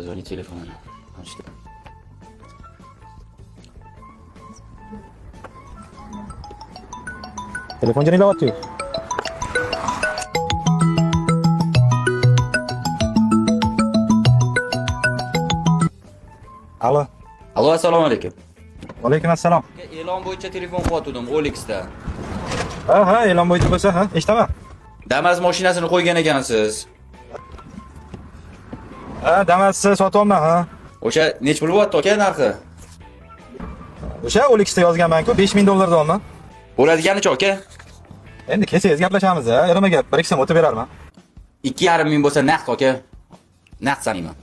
Позвони телефон. Telefon jiringlayapti-yu. Alo. Alo, assalomu alaykum. Alaykum assalom. E'lon bo'yicha telefon qilyotgandim OLXda. Ha, ha, e'lon bo'yicha bo'lsa, ha, eshitaman. Damas mashinasini qo'ygan ekansiz. Ha, Damas'ni sotyapman, ha. O'sha nech pul bo'lyapti aka narxi? O'sha OLXda yozganman-ku, 5000 dollar deyapman. Bo'ladiganicha aka? Endi kelsangiz gaplashamiz, ha. Irima gap, 1-2 so'm o'tib berarman. 2,5 ming bo'lsa naqd aka. Naqd sanayman.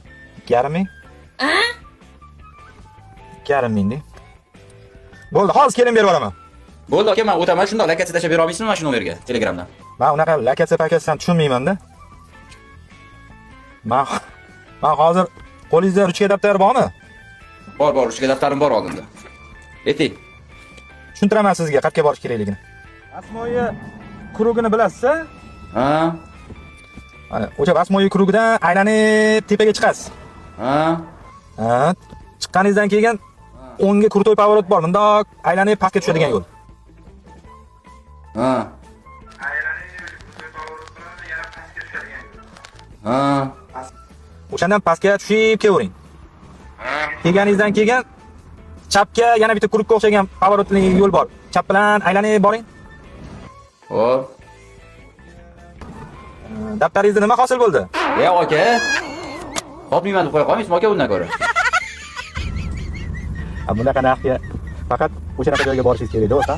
2,5 ming? 2,5 ming deng. Bo'ldi, hozir kelin berib yuboraman. Bo'ldi aka, men o'taman shundoq lokatsiya tashlab bera olmaysizmi mana shu nomerga Telegramdan? Men unaqa lakatsiya pakatsiyadan tushunmayman-da. Men hozir qo'lingizda ruchka daftar bormi? Bor, bor, ruchka daftarim bor oldimda. Ayting. Tushuntiraman sizga qayerga borish kerakligini. Asmoyi krugini bilasiz-a? Ha? Ana, o'sha Asmoyi krugidan aylanib tepaga chiqasiz. Ha? Ha, chiqqaningizdan keyin o'ngga krutoy поворот bor. Bundoq aylanib pastga tushadigan yo'l. Ha. Ha. O'shandan pastga tushib kelavering. Kelganingizdan keyin chapga yana bitta krugga o'xshagan поворот li yo'l bor. Chap bilan aylanib boring. Xo'p. Daftaringizda nima hosil bo'ldi? Ya aka. Sotmayman deb qo'ya qolmaysizmi aka undan ko'ra? Bunaqa narxga faqat o'shanaqa joyga borishingiz kerak, do'st, ha?